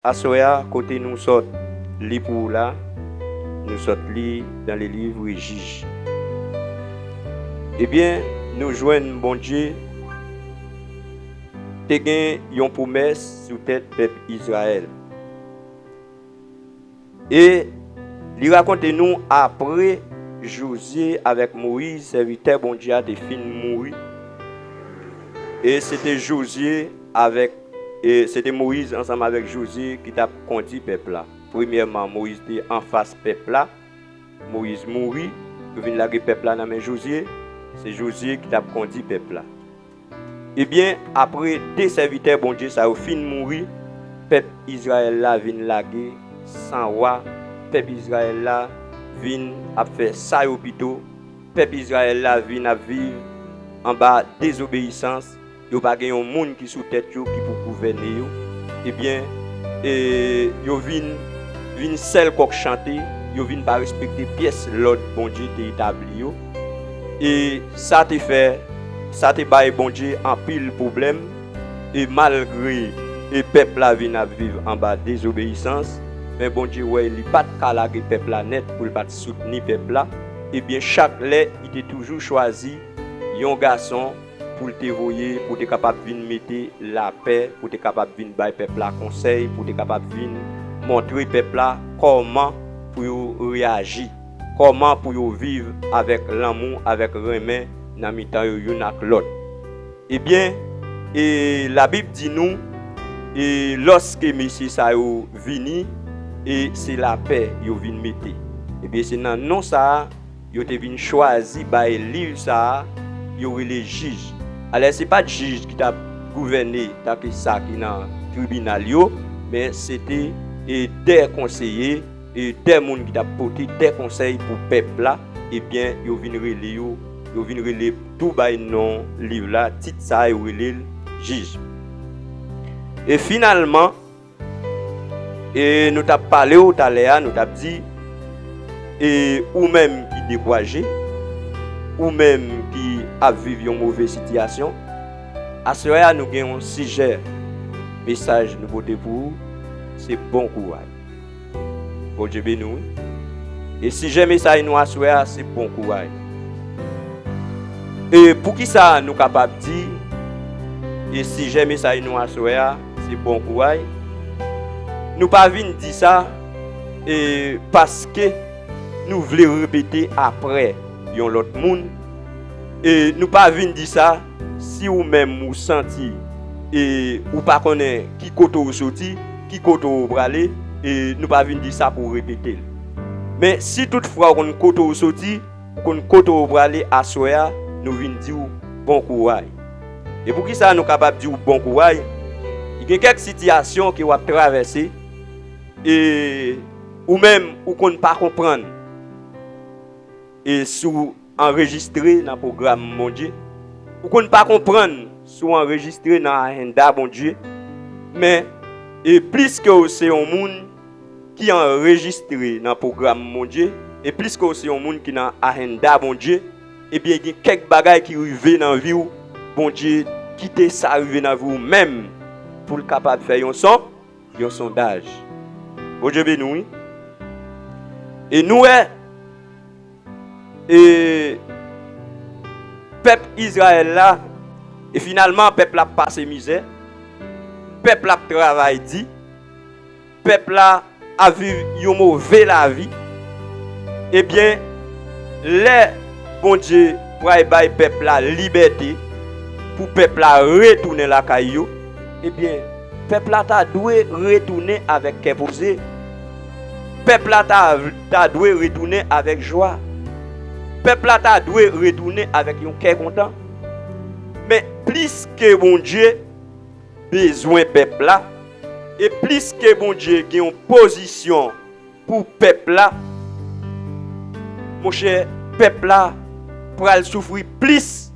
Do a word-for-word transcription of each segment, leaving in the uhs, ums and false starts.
Aswè a, kote nou sot li pou ou la, nou sot li dans le livre Jij. Ebyen, nou jwenn Bondye te gen yon pwomès sou tèt pèp Izrayèl. E li rakonte nou apre Jozye avèk Moyiz, sèvitè Bondye a, te fin mouri. E se te Jozye avèk, e se te Moyiz ansanm avèk Jozye ki t ap kondi pèp la. Premyèman, Moyiz te anfas pèp la. Moyiz mouri, yo vin lage pèp la nan men Jozye. Se Jozye ki t ap kondi pèp la. Ebyen, apre de sèvitè Bondye sa yo fin mouri, pèp Izrayèl la vin lage san wa, pèp Izrayèl la vin ap fè sa yo pito, pèp Izrayèl la vin ap viv anba dezobeyisans, yo pa gen yon moun ki sou tèt yo ki pou gouvène yo. Ebyen, e, yo vin, vin sèl kòk chante, yo vin pa respekte pyès lòd Bondye te etabli yo. E sa te fè, sa te bay Bondye anpil pwoblèm, e malgre e pèp la vin ap viv anba dezobeyisans, men Bondye wè li pa t ka lage pèp la nèt pou l pa t soutni pèp la. Ebyen, chak lè, li te toujou chwazi yon gason pou l te voye, pou te kapab vin mete lapè, pou te kapab vin bay pèp la konsèy, pou te kapab vin montre pèp la kòman pou yo reyaji, kòman pou yo viv avèk lanmou, avèk renmen nan mitan yo youn ak lòt. Ebyen, e Labib di nou, e lòske mesye sa yo vini, e se lapè yo vin mete. Ebyen, se nan non sa a, yo te vin chwazi bay liv sa a, yo rele Jij. Alè, se pa t jij ki t ap gouvène tanke sa ki nan tribinal yo, men se te, e, de konseye, e, de moun ki t ap pote de konsèy pou pèp la, ebyen, yo vin rele yo, yo vin rele tou bay non liv la, tit sa a, yo rele l Jij. E finalman, e nou t ap pale w talè a, nou t ap di, e ou menm ki dekouraje, ou menm ki ap viv yon move sitiyasyon, aswè a nou gen yon sijè mesaj nou pote pou ou, se bon kouraj. Bondye beni w, wi. E sijè mesaj nou aswè a, se bon kouraj. E poukisa nou kapab di, e sijè mesaj nou aswè a, se bon kouraj? Nou pa vin di sa, e paske nou vle repete apre yon lòt moun. E nou pa vin di sa, si ou menm ou santi, e ou pa konnen ki kote ou soti, ki kote ou prale, e nou pa vin di sa pou w repete l. Men si toutfwa ou konn kote ou soti, ou konn kote ou prale, aswè a, nou vin di w bon kouraj. E poukisa nou kapab di w bon kouraj? Gen kèk sitiyasyon ke w ap travèse, e ou menm, ou konn pa konprann, e si w anrejistre nan pwogram Bondye. Ou konn pa konprann si w anrejistre nan ajanda Bondye, men, e pliske w se yon moun ki anrejistre nan pwogram Bondye, e pliske w se yon moun ki nan ajanda Bondye, ebyen, gen kèk bagay ki rive nan vi w, Bondye kite sa rive nan vi w menm pou l kapab fè yon son, yon sondaj. Bondye beni w, wi. E nou wè, e pèp Izrayèl la, e finalman, pèp la ap pase mizè, pèp la ap travay di, pèp la ap viv yon move lavi. Ebyen, lè Bondye pral bay pèp la libète pou pèp la retounen lakay yo, ebyen, pèp la ta dwe retounen avèk kè poze. Pèp la ta, ta dwe retounen avèk jwa. Pèp la ta dwe retounen avèk yon kè kontan. Men plis ke Bondye bezwen pèp la, e plis ke Bondye gen yon pozisyon pou pèp la, monchè, pèp la pral soufri plis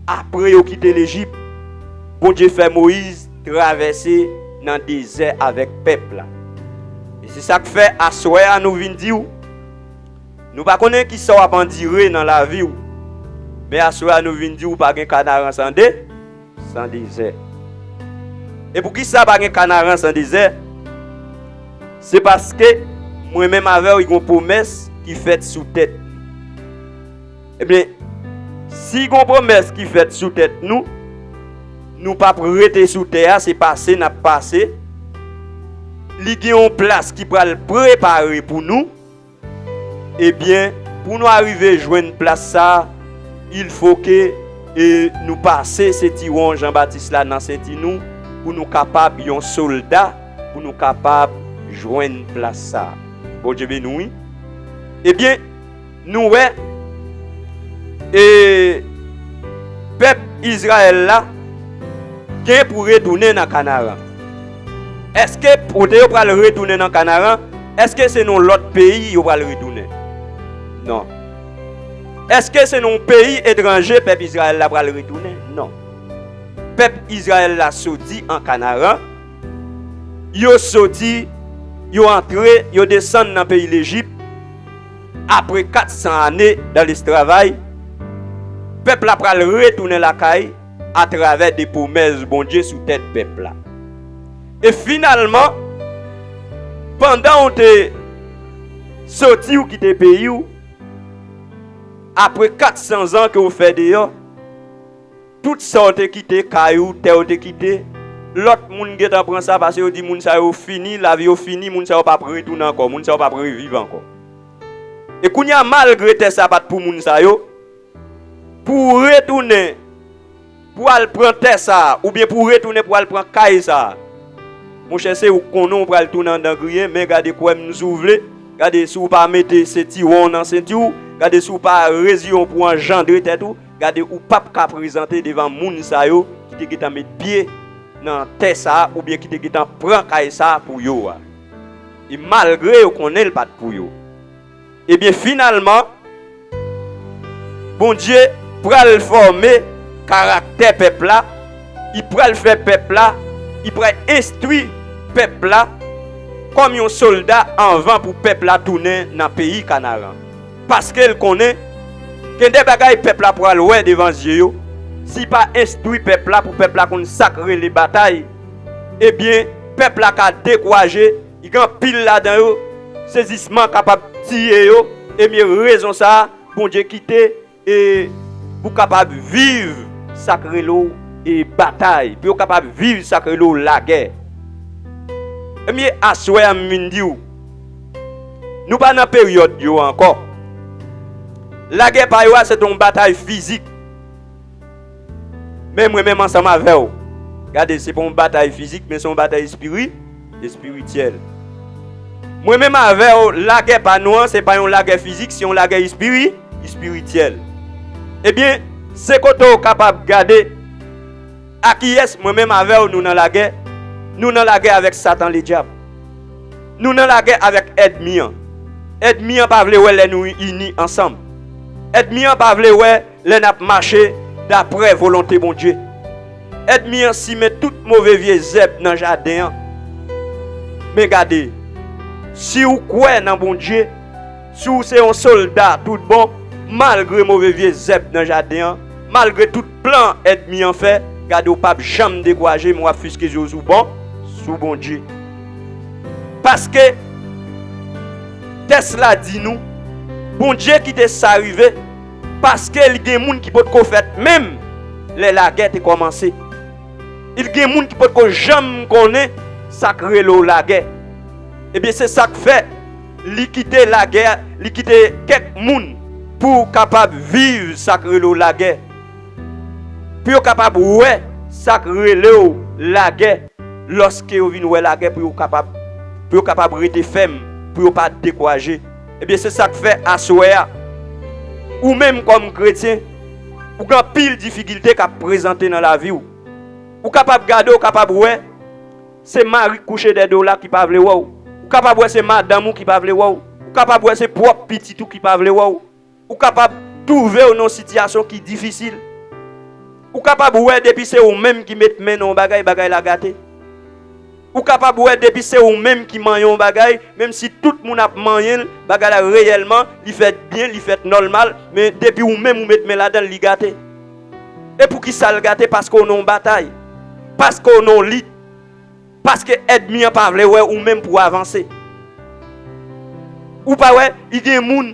apre yo kite Lejip. Bondye fè Moyiz travèse nan dezè avèk pèp la. E se sa k fè aswè a nou vin di w, nou pa konnen kisa w ap andire nan lavi w, men aswè a nou vin di w pa gen Kanaran san de, san dezè. E poukisa pa gen Kanaran san dezè? Se paske mwen menm avè w, gen yon pwomès ki fèt sou tèt. Ebyen, si gen yon pwomès ki fèt sou tèt nou, nou p ap rete sou tè a, se pase n ap pase. Li gen yon plas ki pral prepare pou nou. Ebyen, pou nou arive jwenn plas sa a, il fo ke, e, nou pase sentiwon Jan Batis la nan senti nou, pou nou kapab yon sòlda, pou nou kapab jwenn plas sa a. Bondye beni w, wi. Ebyen, nou wè, e, pèp Izrayèl la gen pou retounen nan Kanaran. Èske kote yo pral retounen nan Kanaran, èske se nan lòt peyi yo pral retounen? Non. Èske se nan yon peyi etranje pèp Izrayèl la pral retounen? Non. Pèp Izrayèl la soti an Kanaran, yo soti, yo antre, yo desann nan peyi Lejip, apre kat san ane dan lesklavay, pèp la pral retounen lakay atravè de pwomès Bondye sou tèt pèp la. E finalman, pandan w te soti, w kite peyi w, apre kat san zan ke w fè deyò, tout sa w te kite, kay ou, tè w te kite, lòt moun gentan pran sa, paske yo di moun sa yo fini, lavi yo fini, moun sa yo p ap retounen ankò, moun sa yo p ap reviv ankò. E kounye a, malgre tè sa pa t pou moun sa yo, pou w retounen, pou w al pran tè sa a, oubyen pou w retounen pou w al pran kay sa a, monchè, se ou k konnen w pral tounen andan griyen, men gade, kwè m, si w vle, gade, si w pa mete sentiwon w nan senti w, gade, si w pa reziyen w pou w anjandre tèt ou, gade, ou p ap ka prezante devan moun sa yo ki te gentan met pye nan tè sa a oubyen ki te gentan pran kay sa a pou yo a. E malgre yo konnen l pa t pou yo. Ebyen, finalman, Bondye pral fòme karaktè pèp la, li pral fè pèp la, li pral enstwi pèp la kòm yon sòlda anvan pou pèp la tounen nan peyi Kanaran. Paske l konnen gen de bagay pèp la pral wè devan zye yo, si l pa enstwi pèp la pou pèp la konn sa k rele batay, ebyen, pèp la ka dekouraje, li gen anpil ladan yo, sezisman kapab tiye yo, ebyen, rezon sa a, Bondye kite, e pou kapab viv sa k rele w, e batay, pou yo kapab viv sa k rele w lagè. Ebyen, aswè a, m vin di w, nou pa nan peryòd yo ankò. Lagè pa yo a, se te yon batay fizik. Men mwen menm ansanm avè w, gade, se pa yon batay fizik, men se yon batay espiri-, espirityèl. Mwen menm avè w, lagè pa nou an, se pa yon lagè fizik, se yon lagè espiri-, espirityèl. Ebyen, se kote w kapab gade a kiyès mwen menm avè w nou nan lagè. Nou nan lagè avèk Satan Ledyab. Nou nan lagè avèk ènmi an. Ènmi an pa vle wè lè nou ini ansanm. Ènmi an pa vle wè lè n ap mache daprè volonte Bondye. Ènmi an simen tout move vye zèb nan jaden an. Men gade, si w kwè nan Bondye, si w se yon sòlda tout bon, malgre move vye zèb nan jaden an, malgre tout plan ènmi an fè, gade, w p ap janm dekouraje, men w ap fiske zye w sou bon, sou Bondye. Paske tès la di nou, Bondye kite sa rive, paske li gen moun ki potko fèt menm lè lagè te kòmanse. Li gen moun ki potko janm konnen sa k rele w lagè. Ebyen, se sa k fè li kite lagè, li kite kèk moun pou kapab viv sa k rele w lagè. Pou yo kapab wè sa k rele w lagè. Lòske yo vin wè lagè, pou yo kapab, pou yo kapab rete fèm, pou yo pa dekouraje. Ebyen, se sa k fè aswè a, ou menm kòm kretyen, ou gen anpil difikilte k ap prezante nan lavi w. Ou kapab gade, ou kapab wè, se mari k kouche dèyè do w la ki pa vle wè w. Ou kapab wè se madanm ou ki pa vle wè w. Ou kapab wè se pwòp pitit ou ki pa vle wè w. Ou kapab twouve w nan yon sitiyasyon ki difisil. Ou kapab wè depi se ou menm ki met men nan yon bagay, bagay la gate. Ou kapab wè depi se ou menm ki manyen yon bagay, menm si tout moun ap manyen l, bagay la reyèlman, li fèt byen, li fèt nòmal, men depi ou menm ou met men ladan l, li gate. E poukisa l gate? Paske w nan yon batay. Paske w nan yon lit. Paske ènmi an pa vle wè ou menm pou w avanse. Ou pa wè, i gen moun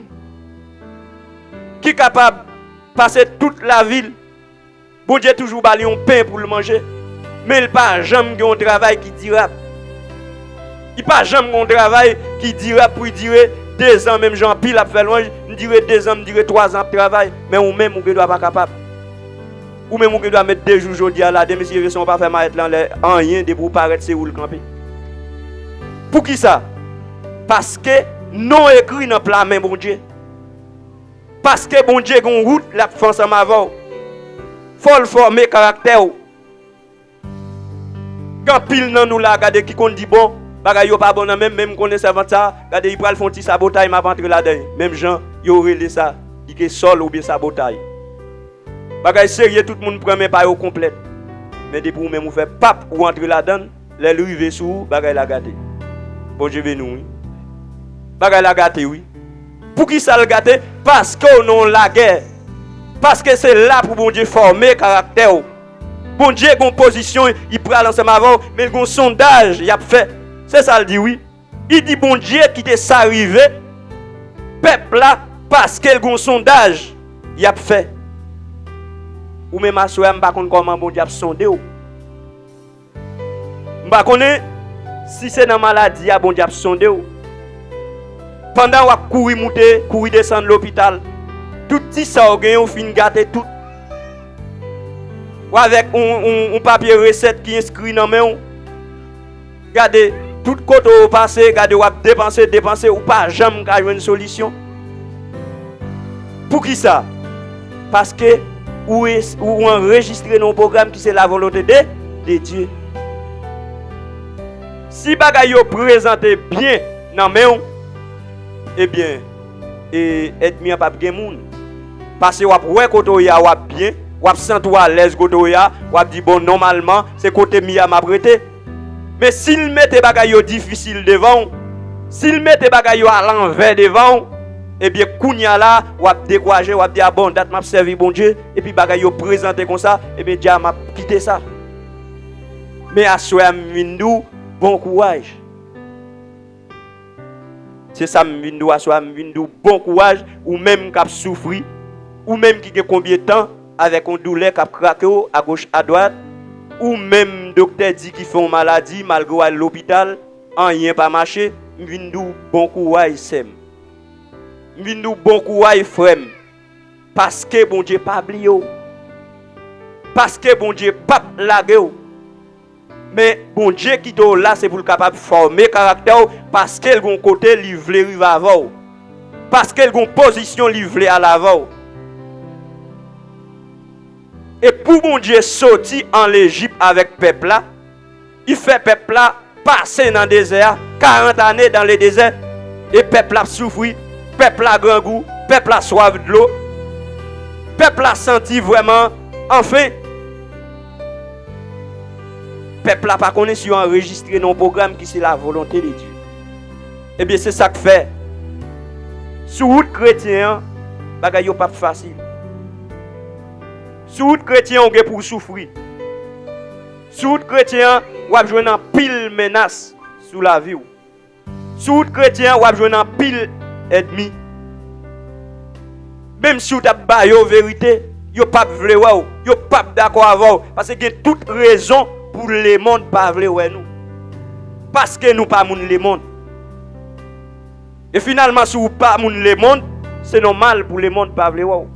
ki kapab pase tout lavi l, Bondye toujou ba li yon pen pou l manje, men l pa janm gen yon travay ki dirab. Li pa janm gen yon travay ki dirab pou l dire dezan, menm jan anpil ap fè lwanj, m dire dezan, m dire twazan ap travay, men ou menm ou gen dwa pa kapab. Ou menm ou gen dwa met de jou jodi a la, demen si Dye vle, san w pa fè malèt la anlè anyen, depi w parèt se ou l kanpe. Poukisa? Paske non w ekri nan pla men Bondye. Paske Bondye gen yon wout l ap fè ansanm avè w. Fò l fòme karaktè w. Gen anpil nan nou la, gade, ki konn di, bon, bagay yo pa bon nan men m, men m konnen sèvant sa, gade, li pral fè yon ti sabotay, m ap antre ladan l. Menm jan yo rele sa, li gen sòl oubyen sabotay. Bagay serye, tout moun pran men pa yo konplèt. Men depi ou menm ou fè pap, ou antre ladan l, lè l rive sou ou, bagay la gate. Bondye beni w, wi. Bagay la gate, wi. Poukisa l gate? Paske w nan yon lagè. Paske se la pou Bondye fòme karaktè w. Bondye gen yon pozisyon, li pral ansanm avè w, men l gen yon sondaj y ap fè. Se sa l di, wi. Li di Bondye kite sa rive pèp la paske l gen yon sondaj y ap fè. Ou menm aswè a, m pa konn kòman Bondye ap sonde w. M pa konnen si se nan maladi a Bondye ap sonde w. Pandan w ap kouri moute, kouri desann lopital, tout ti sa w genyen w fin gate tout. Ou avèk yon, yon, yon papye resèt ki enskri nan men w. Gade, tout kote w pase, gade w ap depanse, depanse, ou pa janm ka jwenn solisyon. Poukisa? Paske ou, es- ou anrejistre nan yon pwogram ki se la volonte de, de Dye. Si bagay yo prezante byen nan men w, ebyen, e, ènmi an p ap gen moun. Paske w ap wè kote w ye a, w ap byen, w ap santi w alèz kote w ye a, w ap di, bon, nòmalman, se kote m ye a m ap rete. Men si l mete bagay yo difisil devan w, si l mete bagay yo alanvè devan w, ebyen, kounye a la, w ap dekouraje, w ap di, a bon, dat m ap sèvi Bondye, epi bagay yo prezante konsa, ebyen, dja m ap kite sa. Men aswè a, m vin di w, bon kouraj. Se sa m vin di w aswè a, m vin di w bon kouraj, ou menm k ap soufri, ou menm ki gen konbyen tan avèk yon doulè k ap krake w agoch adwat, ou menm doktè di ki fè yon maladi, malgre w al lopital, anyen pa mache, m vin di w bon kouraj, sè m. M vin di w bon kouraj, frè m, paske Bondye pa bliye w, paske Bondye p ap lage w. Men Bondye kite w la, se pou l kapab fòme karaktè w, paske l gen yon kote li vle rive avè w, paske l gen yon pozisyon li vle al avè w. E pou Bondye soti an Lejip avèk pèp la, li fè pèp la pase nan dezè a, karant ane dans le désert, e pèp la ap soufri, pèp la grangou, pèp la swaf dlo, pèp la santi vrèman anfen. Pèp la pa konnen si yo anrejistre nan yon pwogram ki se la volonte de Dye. Ebyen, se sa k fè, sou wout kretyen an, bagay yo p ap fasil. Sou wout kretyen an, ou gen pou w soufri. Sou wout kretyen an, w ap jwenn anpil menas sou lavi w. Sou wout kretyen an, w ap jwenn anpil ènmi. Menm si w t ap ba yo verite, yo p ap vle wè w, yo p ap dakò avè w, paske gen tout rezon pou lemonn pa vle wè nou. Paske nou pa moun lemonn. E finalman, si w pa moun lemonn, se nòmal pou lemonn pa vle wè w.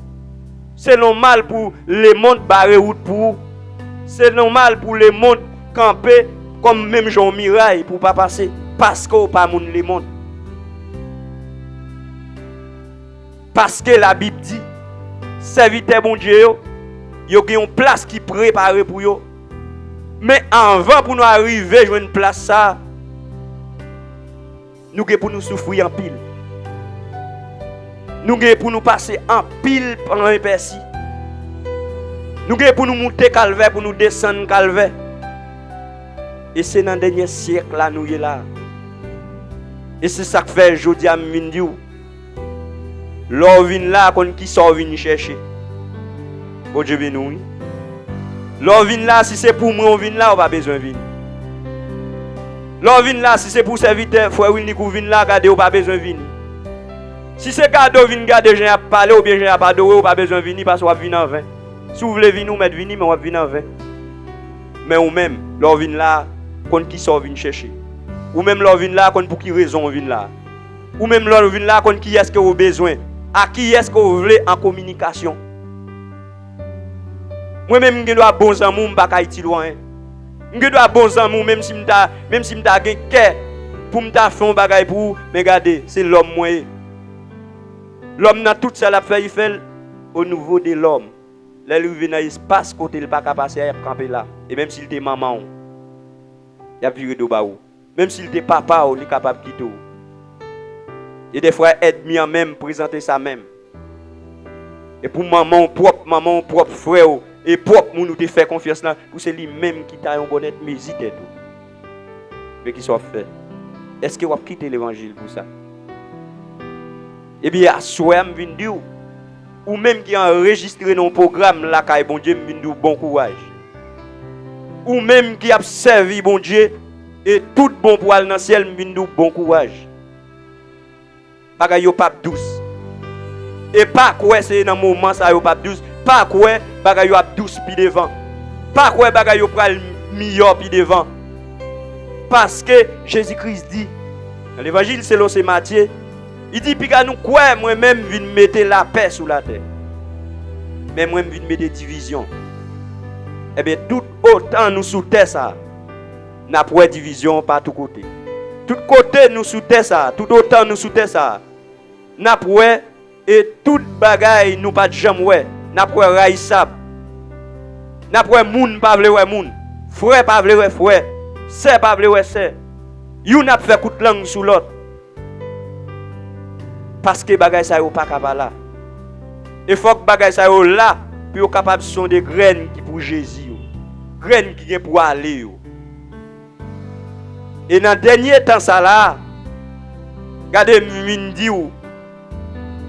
Se nòmal pou lemonn bare wout pou ou. Se nòmal pou lemonn kanpe kòm menm jan yon miray pou w pa pase, paske w pa moun lemonn. Paske Labib di, sèvitè Bondye yo, yo gen yon plas ki prepare pou yo. Men anvan pou nou arive jwenn plas sa a, nou gen pou nou soufri anpil. Nou gen pou nou pase anpil panyèl pèsi. Nou gen pou nou moute kalvè, pou nou desann kalvè. E se nan dènye syèk la nou ye la. E se sa k fè jodi a m vin di w, lè w vin la, konn kisa w vin chèche. Bondye beni w, wi. Lè w vin la, si se pou mwen w vin la, ou pa bezwen vini. Lè w vin la, si se pou sèvitè frè Wilnick ou vin la, gade, ou pa bezwen vini. Si se gade w vin gade jan y ap pale oubyen jan y ap adore, w pa bezwen vini paske w ap vin an ven. Si w vle vini, w mèt vini, men w ap vin an ven. Men ou menm, lè w vin la a, konn kisa w vin chèche. Ou menm, lè w vin la a, konn pou ki rezon w vin la a. Ou menm, lè w vin la a, konn kiyès ke w bezwen, a kiyès ke w vle an kominikasyon. Mwen menm, m gen dwa bon zanmi w, m pa ka itil ou anyen. M gen dwa bon zanmi w, menm si m ta, menm si m ta gen kè pou m ta fè yon bagay pou ou, men gade, se lòm mwen ye. Lòm nan tout sa l ap fè, li fè l o nivo de lòm. Lè l rive nan espas kote l pa ka pase a, y ap kanpe la. E menm si l te manman w, y ap vire do ba ou. Menm si l te papa w, li kapab kite w. E dèfwa, ènmi an menm prezante sa menm. E pou manman w pwòp, manman w pwòp, frè w, e pwòp moun ou te fè konfyans lan, pou se li menm ki ta yon bòn ènmi, zi tèt ou. Men kisa w ap fè? Èske w ap kite levanjil pou sa? Ebyen, aswè a, m vin di w, ou menm ki anrejistre nan yon pwogram lakay Bondye, m vin di w bon kouraj. Ou menm ki ap sèvi Bondye, e tout bon pou al nan syèl, m vin di w bon kouraj. Bagay yo p ap dous. E pa kwè se nan moman sa yo p ap dous. Pa kwè bagay yo ap dous pi devan. Pa kwè bagay yo pral miyò pi devan. Paske Jezi Kris di, nan Levanjil selon se Matye, li di, piga nou kwè mwen menm vin mete lapè sou latè. Men mwen m vin mete divizyon. Ebyen, tout otan nou sou tè sa a, n ap wè divizyon pa tou kote. Tout kote nou sou tè sa a, tout otan nou sou tè sa a, n ap wè, e tout bagay nou pa t janm wè, n ap wè rayisab. N ap wè moun pa vle wè moun, frè pa vle wè frè, sè pa vle wè sè. Youn ap fè kout lang sou lòt. Paske bagay sa yo pa ka pa la. E fòk bagay sa yo la pou yo kapab sonde grenn ki pou Jezi yo, grenn ki gen pou ale yo. E nan dènye tan sa la, gade, m vin di w,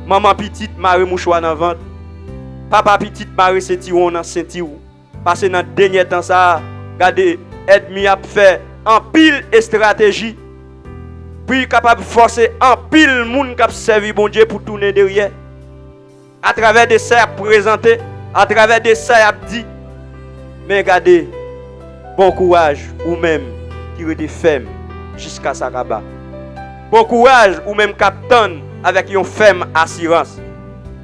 manman pitit mare mouchwa nan vant, papa pitit mare sentiwon nan senti w. Paske nan dènye tan sa a, gade, ènmi ap fè anpil estrateji pou l kapab fòse anpil moun k ap sèvi Bondye pou tounen dèyè. Atravè de sa y ap prezante, atravè de sa y ap di. Men gade, bon kouraj ou menm ki rete fèm jiska sa kaba. Bon kouraj ou menm k ap tann avèk yon fèm asirans.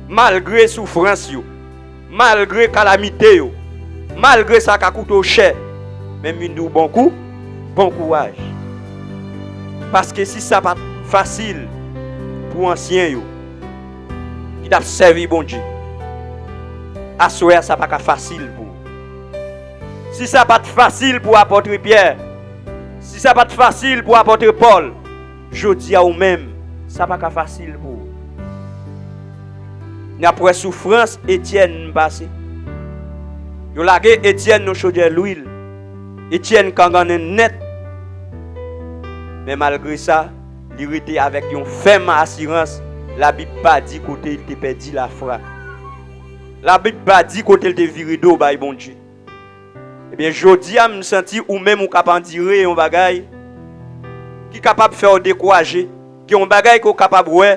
Malgre soufrans yo, malgre kalamite yo, malgre sa ka koute w chè, men m vin di w bon kou, bon kouraj. Paske si sa pa t fasil pou ansyen yo, ki t ap sèvi Bondye, aswè a sa pa ka fasil pou ou. Si sa pa t fasil pou apòt Pyè, si sa pa t fasil pou apòt Pòl, jodi a ou menm, sa pa ka fasil pou ou. N ap wè soufrans Etyèn pase. Yo lage Etyèn nan chodyè lwil. Etyèn kangannen nèt. Men malgre sa, li rete avèk yon fèm asirans. Labib pa di kote l te pèdi lafwa. Labib pa di kote l te vire do bay Bondye. Ebyen, jodi a, m santi ou menm ou k ap andire yon bagay ki kapab fè w dekouraje, gen yon bagay ke w kapab wè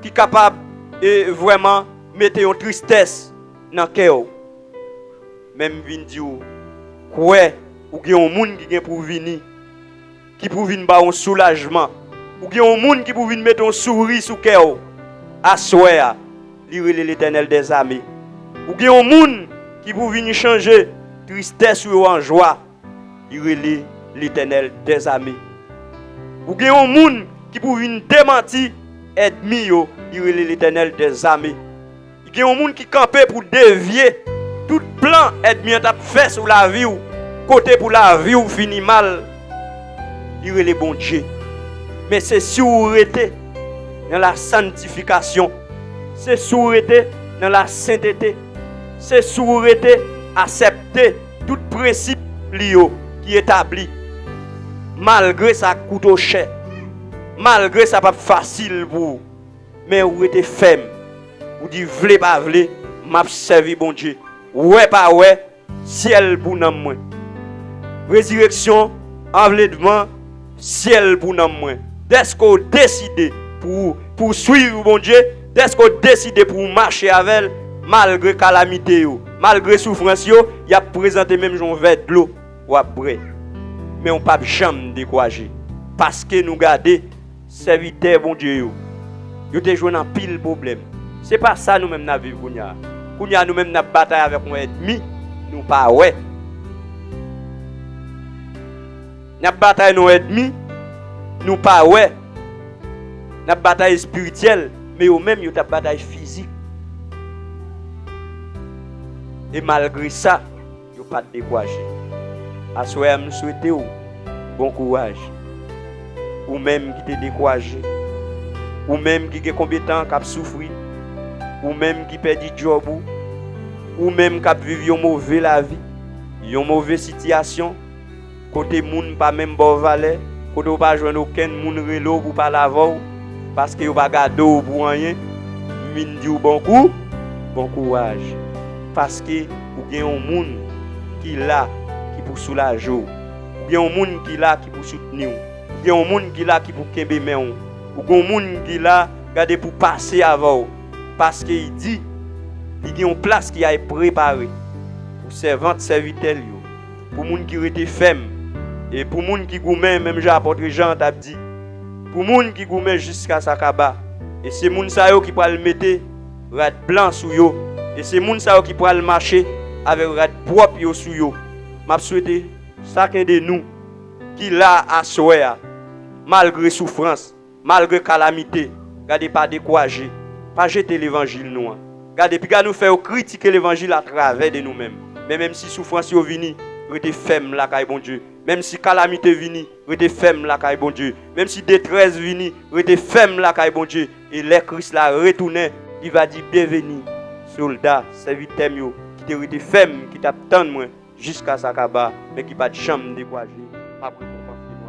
ki kapab, e, vrèman mete yon tristès nan kè w. Men m vin di w, kwè ou gen yon moun ki gen pou vini, ki pou vin ba w yon soulajman. Ou gen yon moun ki pou vin mete yon souri sou kè w. Aswè a, li rele Letènèl dèzame. Ou gen yon moun ki pou vin chanje tristès ou yo an jwa. Li rele Letènèl dèzame. Ou gen yon moun ki pou vin demanti ènmi yo, li rele Letènèl dèzame. Li gen yon moun ki kanpe pou devye tout plan ènmi an t ap fè sou lavi w, kote pou lavi w fini mal, li rele Bondye. Men se si w rete nan lasantifikasyon, se si w rete nan lasentete, se si w rete aksepte tout prensip li yo ki etabli. Malgre sa koute w chè, malgre sa p ap fasil pou ou, men ou rete fèm. Ou di, vle pa vle, m ap sèvi Bondye. Wè pa wè, syèl pou nanm mwen. Rezireksyon, anlèvman, syèl pou nanm mwen. Dèske w deside pou ou, pou w swiv Bondye, dèske w deside pou w mache avè l, malgre kalamite yo, malgre soufrans yo, y ap prezante menm jan yon vè dlo w ap bwè. Men w p ap janm dekouraje, paske nou gade sèvitè Bondye yo, yo te jwenn anpil pwoblèm. Se pa sa nou menm n ap viv kounye a. Kounye a, nou menm n ap batay avèk yon ènmi nou pa wè. N ap batay yon ènmi nou pa wè. N ap batay espirityèl, men yo menm yo t ap batay fizik. E malgre sa, yo pa t dekouraje. Aswè a, m swete w bon kouraj. Ou menm ki te dekouraje, ou menm ki gen konbyen tan k ap soufri, ou menm ki pèdi djòb ou, ou menm k ap viv yon move lavi, yon move sitiyasyon, kote moun pa menm ba w valè, kote w pa jwenn okenn moun rele w pou pale avè w, paske yo pa gade w pou anyen, m vin di w bon kou, bon kouraj. Paske ou gen yon moun ki la, ki pou soulaje w. Ou gen yon moun ki la, ki pou soutni w. Ou gen yon moun ki la, ki pou kenbe men w. Ou gen yon moun ki la, gade, pou pase avè w. Paske li di, li gen yon plas ki ay prepare pou sèvant, sèvitè l yo, pou moun ki rete fèm, e pou moun ki goumen, menm jan apòt Jan t ap di, pou moun ki goumen jiska sa kaba. E se moun sa yo ki pral mete rad blan sou yo, e se moun sa yo ki pral mache avèk rad pwòp yo sou yo. M ap swete saken de nou ki la aswè a, malgre soufrans, malgre kalamite, gade, pa dekouraje, pa jete levanjil nou an. Gade, piga nou fè yo kritike levanjil atravè de nou menm. Men menm si soufrans yo vini, rete fèm lakay Bondye. Menm si kalamite vini, rete fèm lakay Bondye. Menm si detrès vini, rete fèm lakay Bondye. E lè Kris la retounen, li va di, byenveni, sòlda, sèvitè m yo, ki te rete fèm, ki t ap tann mwen jiska sa kaba, men ki pa t janm dekouraje. M ap rekonpanse